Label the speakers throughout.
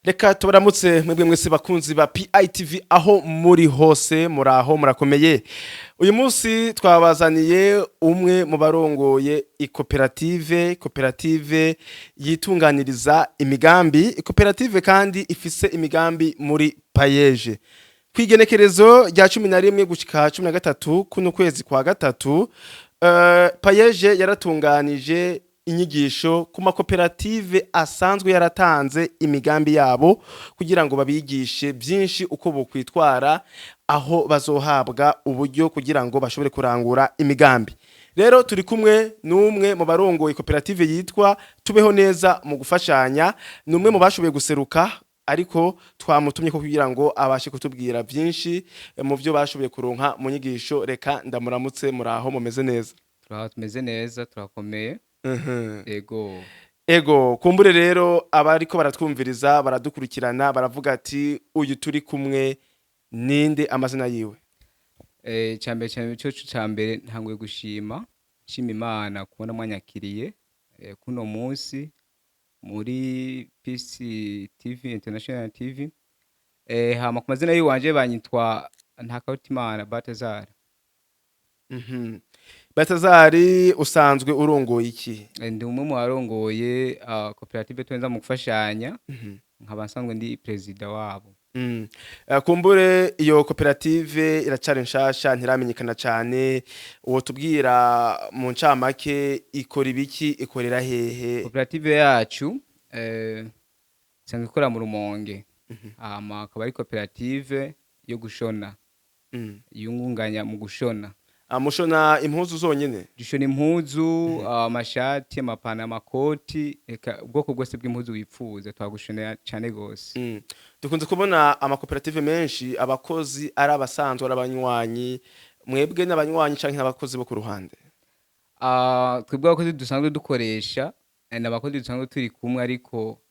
Speaker 1: Reka tubaramutse mwebwe mwese bakunzi ba PITV aho muri hose. Muraho, murakomeye? Uyu munsi twabazaniye umwe mu barongoye ikoperative, koperative yitunganiriza imigambi, ikoperative kandi ifise imigambi muri PAEEJ. Kwigenekerezo rya 11 gushika 13 kuno kwezi kwa gatatu, PAEEJ yaratunganije inyigisho ku makoperative asanzwe yaratanze imigambi yabo kugira ngo babigishe byinshi uko bokwitwara aho bazohabwa uburyo kugira ngo bashobore kurangura imigambi. Rero turi kumwe n'umwe mu barongoye koperative yitwa Tubeho Neza mu Gufashanya. Ni umwe mu bashoboye guseruka, ariko twamutumye ko kugira ngo abashe kutubwira byinshi mu byo bashoboye kuronka mu nyigisho. Reka ndamuramutse. Muraho, mumeze neza?
Speaker 2: Turaho, tumeze neza, turakomeye. Ego.
Speaker 1: Ego, kumbure rero abariko baratwumviriza, baradukurikirana, baravuga ati: "Uyu turi kumwe ninde? Amazina yiwe?"
Speaker 2: Icambere cyane cyo cambere, ntanguye gushima, nshima Imana kubona mwanyakiriye kuno munsi muri Peace TV International TV. Hama ku mazina yiwanje banyitwa Ntakarutimana Baltazar.
Speaker 1: Baltazari, usanzwe urongoye iki?
Speaker 2: Ndi umwe mu barongoye koperative Tubeho mu Gufashanya, nkaba nsanzwe ndi perezida wabo.
Speaker 1: Kumbure iyo koperative iracari nshasha, ntiramenyekana cane. Uwo tubwira mu ncamake ikora ibiki, ikorera hehe?
Speaker 2: Koperative yacu isanzwe ikora mu Rumonge, hama akaba ari koperative yo gushona, yungunganya mu gushona.
Speaker 1: Ah, mushona impuzu zonyene?
Speaker 2: Dushona impuzu, amashati, amapantaro, amakoti, eka ubwoko bwose bw'impuzu wipfuza twagushonera cane gose.
Speaker 1: Dukunze kubona amakoperative menshi abakozi ari abasanzwe ari abanywanyi. Mwebwe n'abanywanyi canke n'abakozi bo ku ruhande?
Speaker 2: Ah, twebwe abakozi dusanzwe dukoresha ni abakozi dusanzwe turi kumwe, ariko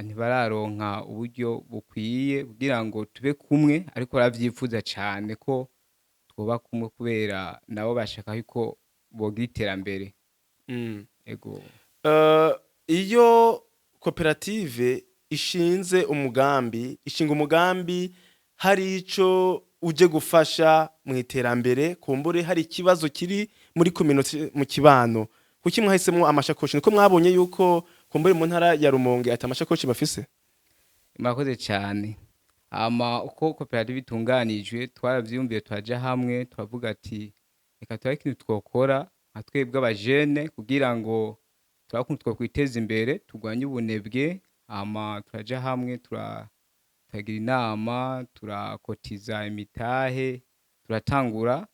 Speaker 2: ntibararonka uburyo bukwiye kugira ngo tube kumwe, ariko baravyifuza cane ko twoba kumwe kubera nabo bashaka yuko bogira iterambere. Ego.
Speaker 1: Iyo koperative ishinze umugambi, ishinga umugambi hari ico uje gufasha mu iterambere, kumbure hari ikibazo kiri muri communauté, mu kibano. Kuki mwahisemwo amashakoshi? Niko mwabonye yuko kumbure mu ntara ya Rumonge ati amashakoshi bafise?
Speaker 2: Murakoze cane. Hama uko koperative itunganijwe, twaravyiyumviye, turaja hamwe, turavuga ati: "Reka turabe ikintu twokora nka twebwe abajene kugira ngo turabe ukuntu twokwiteza imbere, turwanye ubunebwe." Hama turaja hamwe, turagira inama, turakotiza imitahe, turatangura.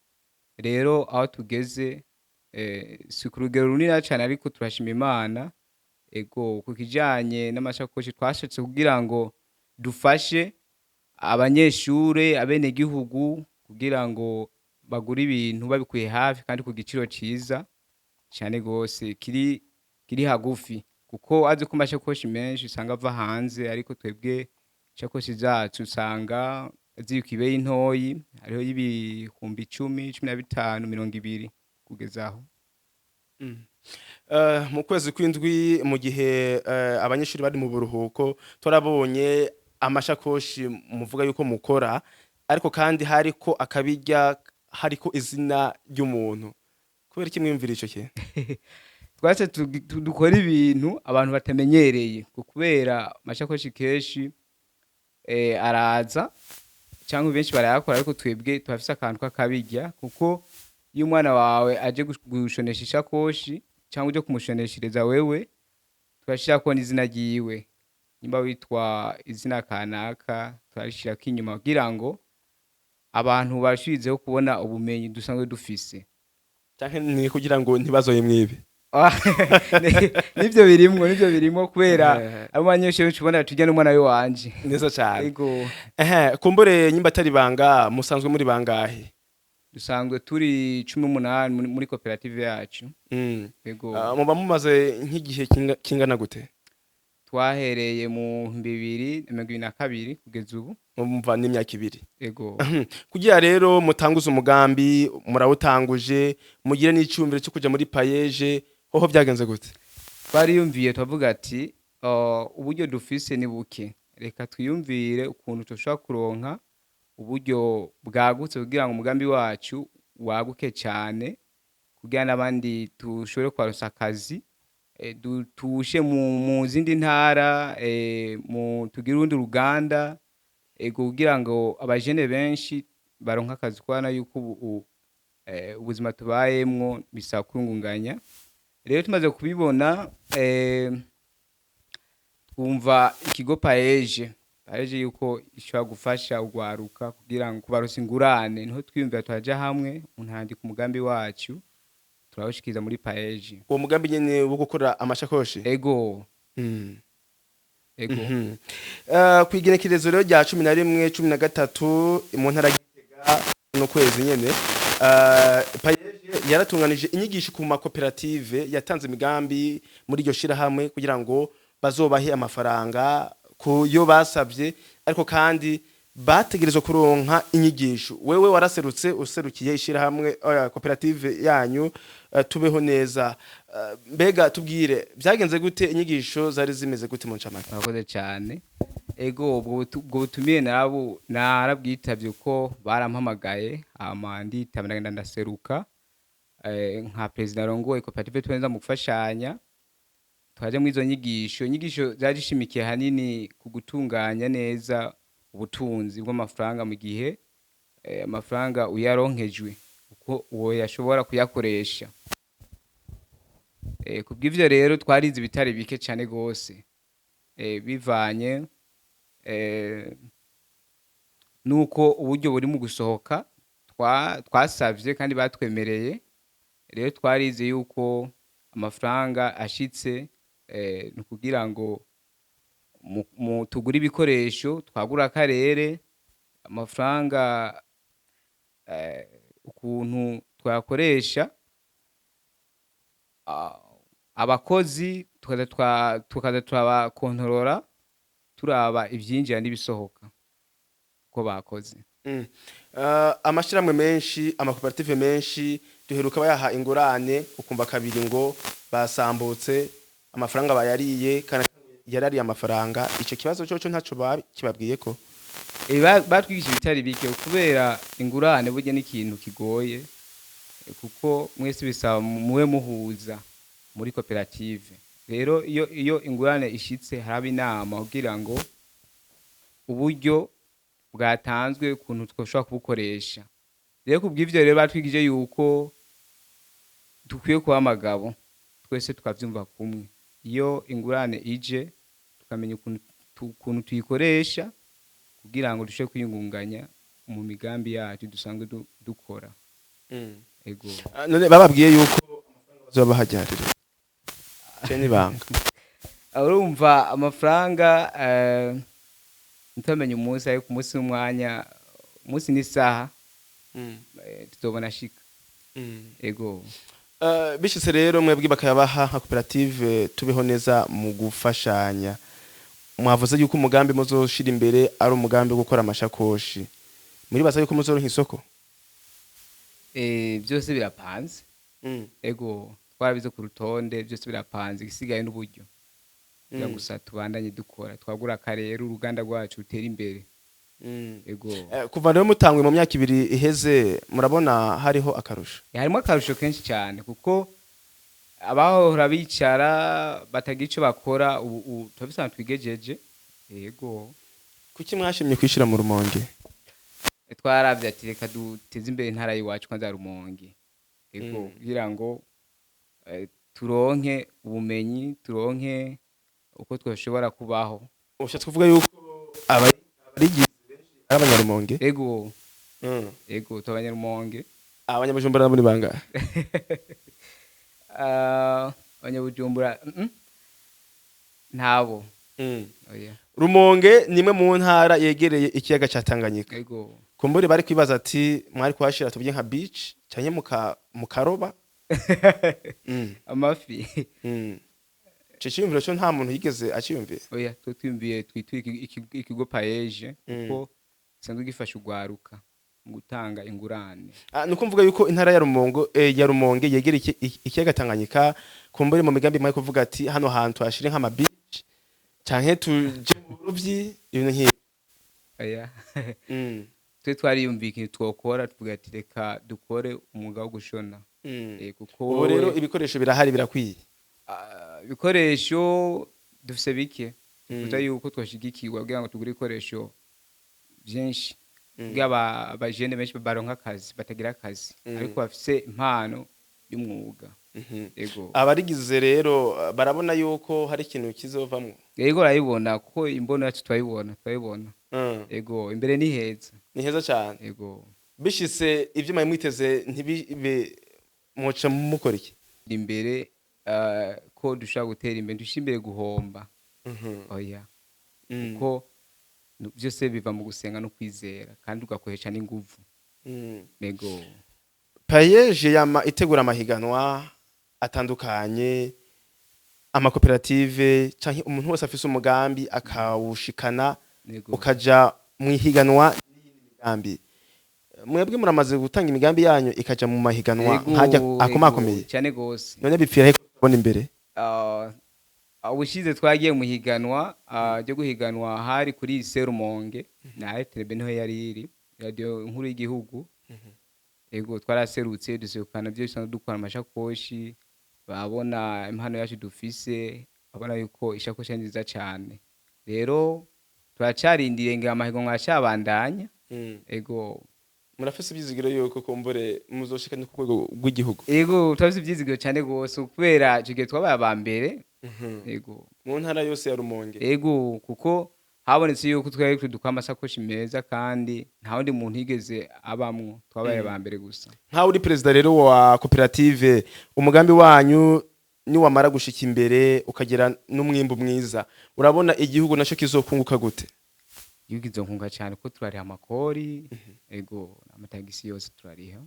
Speaker 2: Rero aho tugeze si ku rugero runini cane, ariko turashima Imana. Ego, ku kijanye n'amashakoshi, twashatse kugira ngo dufashe abanyeshure, abenegihugu, kugira ngo bagure ibintu babikuye hafi kandi ku giciro ciza cane gose kiri hagufi, kuko azi ko amashakoshi menshi usanga ava hanze, ariko twebwe ishakoshi zacu usanga ziri kw'ibeyi ntoyi, hariho y'ibihumbi 10, 15, 20 kugeza aho.
Speaker 1: Mu kwezi kw'indwi, mu gihe abanyeshuri bari mu buruhuko, twarabonye amashakoshi muvuga yuko mukora, ariko kandi hariko akabirya, hariko izina ry'umuntu. Kubera iki mwiyumvira ico kintu?
Speaker 2: Twase dukora ibintu abantu batamenyereye, kubera amashakoshi kenshi araza cyangwa benshi barayakora, ariko twebwe turafise akantu k'akabirya, kuko iyo umwana wawe aje gushonesha ishakoshi cyangwa uje kumushoneshereza wewe, turashirako n'izina ryiwe. Nimba witwa izina kanaka, turarishirako inyuma kugira ngo abantu bashirizeho kubona ubumenyi dusanzwe dufise.
Speaker 1: Canke ni kugira ngo ntibazoye mwibe?
Speaker 2: Nivyo birimwo, kubera abo banyeshure benshi ubona tujya n'umwana wanje.
Speaker 1: Neza cane.
Speaker 2: Ego.
Speaker 1: Ehe, kumbure nyimba atari banga, musanzwe muri bangahe?
Speaker 2: Dusanzwe turi 18 muri koperative yacu. Ego.
Speaker 1: Ah, muba mumaze nk'igihe kingana gute?
Speaker 2: Twahereye mu 2022 kugeza ubu.
Speaker 1: Mumva n'imyaka 2.
Speaker 2: Ego.
Speaker 1: Kugira rero mutanguze umugambi, murawutanguje, mugire n'icyumviro cyo kuja muri PAEEJ, hoho byagenze gute?
Speaker 2: Twariyumviye, twavuga ati: "Uburyo dufise ni buke, Reka twiyumvire ukuntu dushobora kuronka uburyo bwagutse kugira ngo umugambi wacu waguke cyane, kugira n'abandi dushobore kubaronsa akazi, tushe mu zindi ntara, tugire urundi ruganda, ego, kugira ngo abajene benshi baronke akazi, kubona yuko ubu ubuzima tubayemwo bisaba kwiyungunganya. Rero tumaze kubibona, twumva ikigo PAEEJ yuko ishobora gufasha urwaruka kugira ngo kubaronsa ingurane. Niho twiyumvira, turaja hamwe, umuntu arandika umugambi wacu, turawushikiriza muri PAEEJ.
Speaker 1: Uwo mugambi nyene wo gukora amashakoshi?
Speaker 2: Ego. Ego.
Speaker 1: Kw'igenekerezo rero rya 11, 13 mu ntara ya Gitega no kwezi nyene, PAEEJ yaratunganije inyigisho ku makoperative yatanze imigambi muri iryo shirahamwe kugira ngo bazobahe amafaranga ku yo basavye, ariko kandi bategerezwa kuronka inyigisho. Wewe waraserutse userukiye ishirahamwe, oya, koperative yanyu, Tubeho Neza. Mbega tubwire, byagenze gute? Inyigisho zari zimeze gute mu ncamake?
Speaker 2: Murakoze cyane. Ego, ubwo butumire narabwitavye ko barampamagaye, hama nditaba, ndagenda ndaseruka, nka perezida arongoye koperative Tubeho Neza mu gufashanya. Twaje muri izo nyigisho. Inyigisho zari zishimikiye hanini ku gutunganya neza ubutunzi bw'amafaranga mu gihe amafaranga uyaronkejwe, uko uwo yashobora kuyakoresha. Kubw'ivyo rero twarize ibitari bike cane gose, bivanye nuko uburyo buri mu gusohoka twasavye kandi batwemereye. Rero twarize yuko amafaranga ashitse, ni ukugira ngo tugure ibikoresho, twagura akarere, amafaranga ukuntu twayakoresha, abakozi tukaza turabakontorora, turaba ivyinjira n'ibisohoka ko bakoze.
Speaker 1: Amashirahamwe menshi, amakoperative menshi duheruka bayaha ingurane, ukumva kabiri ngo basambutse, amafaranga bayariye, kandi yarariye amafaranga. Ico kibazo coco ntaco kibabwiye ko?
Speaker 2: Batwigisha ibitari bike, kubera ingurane burya n'ikintu kigoye, kuko mwese bisaba mube muhuza muri koperative. Rero iyo ingurane ishitse, haraba inama kugira ngo uburyo bwatanzwe ukuntu twoshobora kubukoresha. Rero kubw'ivyo rero batwigije yuko dukwiye kuba abagabo twese, tukavyumva kumwe. Iyo ingurane ije, tukamenya ukuntu tuyikoresha kugira ngo dushobore kwiyungunganya mu migambi yacu dusanzwe dukora. Ego.
Speaker 1: None bababwiye yuko amafaranga bazoba bahajyarira ce n'ibanga?
Speaker 2: Urumva amafaranga, ntutamenya umunsi, ariko umunsi n'umwanya, umunsi n'isaha, tuzobona ashika. Ego.
Speaker 1: Bishitse rero mwebwe bakayabaha nka koperative Tubeho Neza mu gufashanya, mwavuze yuko umugambi muzoshira imbere ari umugambi wo gukora amashakoshi. Muribaza yuko muzoronka isoko?
Speaker 2: Byose birapanze. Ego, twarabize ku rutonde, byose birapanze, igisigaye n'uburyo kugira gusa tubandanye dukora, twagura akarere, uruganda rwacu rutera imbere. Ego.
Speaker 1: Kuva rero mutangwe mu myaka 2 iheze, murabona hariho akarusho?
Speaker 2: Harimo akarusho kenshi cyane, kuko abahora bicara batagira icyo bakora, ubu turabisanga twigejeje. Yego.
Speaker 1: Kuki mwashimye kwishira mu Rumonge?
Speaker 2: Twaravye ati reka duteze imbere intara y'iwacu kwanza ya Rumonge. Ego, kugira ngo turonke ubumenyi, turonke uko twashobora kubaho.
Speaker 1: Ushatse kuvuga yuko abarigize benshi ari Abanyarumonge?
Speaker 2: Ego. Ego, tubanyarumonge.
Speaker 1: Abanyabujumbura nabo ni bangahe?
Speaker 2: Abanyabujumbura ntabo. Oya.
Speaker 1: Rumonge ni imwe mu ntara yegereye ikiyaga ca Tanganyika.
Speaker 2: Ego.
Speaker 1: Kumbure bari kwibaza ati mwari kuhashira tuvuge nka beach canke mukaroba.
Speaker 2: Amafi.
Speaker 1: Ico ciyumviro co nta muntu yigeze aciyumvira?
Speaker 2: Oya, twe twiyumviye twitwa ikigo PAEEJ, kuko gisanzwe gifasha urwaruka mu gutanga ingurane.
Speaker 1: Ah, nuko mvuga yuko intara ya Rumongo, ya Rumonge yegereye ikiyaga Tanganyika, kumbure mu migambi mwari kuvuga ati hano hantu hashire nk'ama beach canke tuje mu burovyi. Ibintu nk'ibi.
Speaker 2: Oya. Twe twariyumviye ikintu twokora, tuvuga ati reka dukore umwuga wo gushona. Kuko
Speaker 1: Ubu rero
Speaker 2: wewe-
Speaker 1: ibikoresho birahari, birakwiye?
Speaker 2: Ah, ibikoresho dufise bike. Tuvuga yuko twashigikirwa kugira ngo tugure ibikoresho byinshi, kugira abajene benshi baronka akazi, batagira akazi, ariko bafise impano y'umwuga. Yego.
Speaker 1: Abarigize rero barabona yuko hari ikintu kizovamwo?
Speaker 2: Yego, urayibona, kuko imbono yacu turayibona. Yego, imbere ni heza.
Speaker 1: Ni heza cyane.
Speaker 2: Yego.
Speaker 1: Bishitse ibyo mwari mwiteze ntibibe, muca mukora iki?
Speaker 2: Imbere ko dushobora gutera imbere, dushyira imbere guhomba, oya, kuko byose biva mu gusenga no kwizera, kandi ugakoresha n'inguvu. Yego.
Speaker 1: PAEEJ yama itegura amahiganwa atandukanye, amakoperative canke umuntu wese afise umugambi akawushikana, ukaja mu ihiganwa n'iyindi migambi. Mwebwe muramaze gutanga imigambi yanyu ikaja mu mahiganwa
Speaker 2: Yego,
Speaker 1: nkajya
Speaker 2: yego,
Speaker 1: akomakomeye?
Speaker 2: Cyane gose.
Speaker 1: None bipfira he kubona imbere?
Speaker 2: Ubushize twagiye mu higanwa ryo guhiganwa, hari kuri Serumonge na RTB, niho yari iri radio nkuru y'igihugu. Yego, twaraserutse, duserukana byo dusanzwe dukora, amashakoshi. Babona impano yacu dufise, babona yuko ishakoshi ari nziza cyane. Rero turacarindiriye ngo amahiganwa aracabandanya. Yego.
Speaker 1: Murafise ivyizigiro yuko kumbure muzoshika no ku rwego rw'igihugu?
Speaker 2: Yego, turafise ivyizigiro cyane gose, kubera ico gihe twabaye aba mbere. Yego.
Speaker 1: Mu ntara yose ya Rumonge?
Speaker 2: Ego, kuko habonetse yuko twari dukora amasakoshi meza, kandi nta wundi muntu yigeze abamwo, twabaye aba mbere gusa.
Speaker 1: Nkaho uri perezida rero wa koperative, umugambi wanyu niwamara gushika imbere ukagira n'umwimbu mwiza, urabona igihugu naco kizokunguka gute?
Speaker 2: Igihugu kizokunguka cyane, kuko turariha amakori. Ego, amatagisi yose turariha.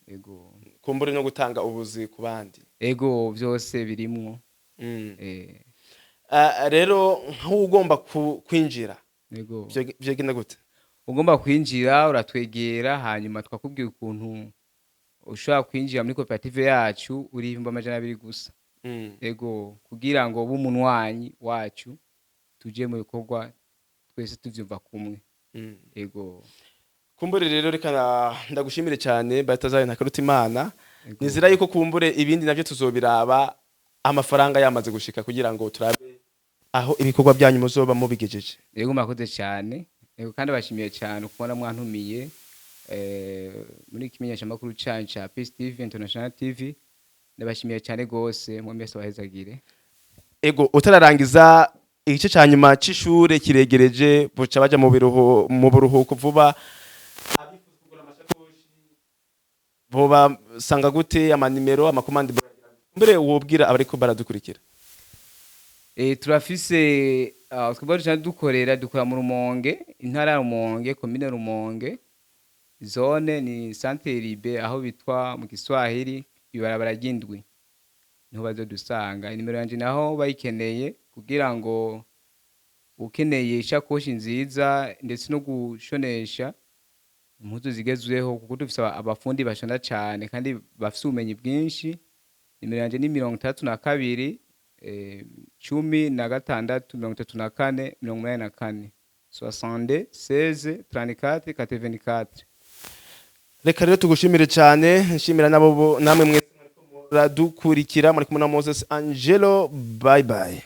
Speaker 2: Ego.
Speaker 1: Kumbure no gutanga ubuzi ku bandi?
Speaker 2: Ego, byose birimwo.
Speaker 1: Ah, rero nk'ugomba kwinjira,
Speaker 2: Ego.
Speaker 1: vyogenda gute?
Speaker 2: Ugomba kwinjira, uratwegera, hanyuma twakubwira ukuntu ushobora kwinjira muri koperative yacu. Uri 200,000 gusa. Ego, kugira ngo ube umunywanyi wacu, tuje mu bikorwa twese tuvyumva kumwe. Ego.
Speaker 1: Kumbure rero reka ndagushimire cyane, Batazaye Ntakarutimana.
Speaker 2: Ego.
Speaker 1: Nizira yuko kumbure ibindi navyo tuzobiraba amafaranga yamaze gushika, kugira ngo turabe aho ibikorwa byanyu muzoba mubigejeje.
Speaker 2: Ego, murakoze cyane. Ego, kandi bashimiye cyane kubona mwantumiye muri kimenyeshamakuru cyanyu ca Peace TV International TV. Ndabashimiye cyane gose, mwese abahezagire.
Speaker 1: Ego, utararangiza, igice ca nyuma c'ishure kiregereje, buca baja mu buruhuko vuba. Abifuza kugura amashakoshi boba sanga gute? Amanimero, amakomande, mbere wobwira abariko baradukurikira?
Speaker 2: Turafise twebwe duca dukora mu Rumonge, intara ya Rumonge, komine Rumonge, zone ni Centre B, aho bitwa mu Kiswahili ibarabara ry'indwi, niho bazodusanga. Inimero yanje naho bayikeneye, kugira ngo ukeneye ishakoshi nziza ndetse no gushonesha impuzu zigezweho, kuko dufise abafundi bashona cane kandi bafise ubumenyi bwinshi. Nimero yanje ni 62 16 34 84, 62 16 34 84.
Speaker 1: Reka rero tugushimire cyane, nshimira nabo namwe mwese mwariko muradukurikira. Muri kumwe na Moses Angelo. Bye bye.